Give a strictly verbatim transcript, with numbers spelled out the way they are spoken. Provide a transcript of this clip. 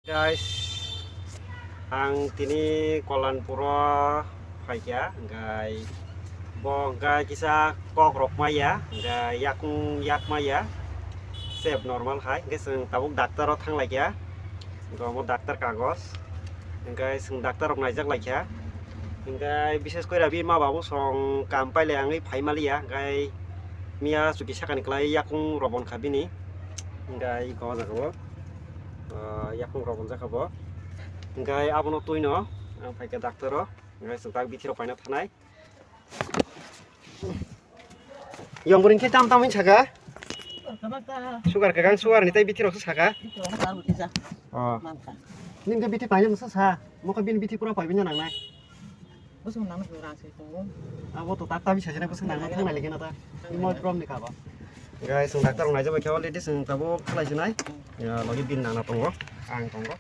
Guys, ang tini Kollanpuro phaikha, hingkai bo hingkai kisa kok rok maya, hingkai yakung yak maya, se abnormal hai, hingkai chwng tabuk doctor o thanglaikha, hingkai omo doctor kagos, hingkai chwng doctor rok naijak laikha, hingkai bishes kori bini ma babu song kam pailai wngwi phai maliya, hingkai miya chuki sakani kwlai yakung robon kha bini, hingkai iko o jaga o. Ah, yakung rok wngjak kha bo. Hingkai abono twi no ang phaikha doctor o. Hingkai chwng tak bithi rok paina thanai. Yong bwrwi khe tam tam wngwi saka? Sugar kwbang, sugar ni tei bithi rok se saka. Oh. Nini khe bithi paina mwsa sa. Mokhe bini bithi pura paibini nangnai. Bwswk nang nang rang se tongo. Abo to tak tabi sajana bwswk nang nang thang nai lagi na ta. Imo prom ni kabo. Guys, chwng doctor rok naijak bai khe already chwng tabuk khlai sinai. Ya, logi bin nana tongo. Ang tongo.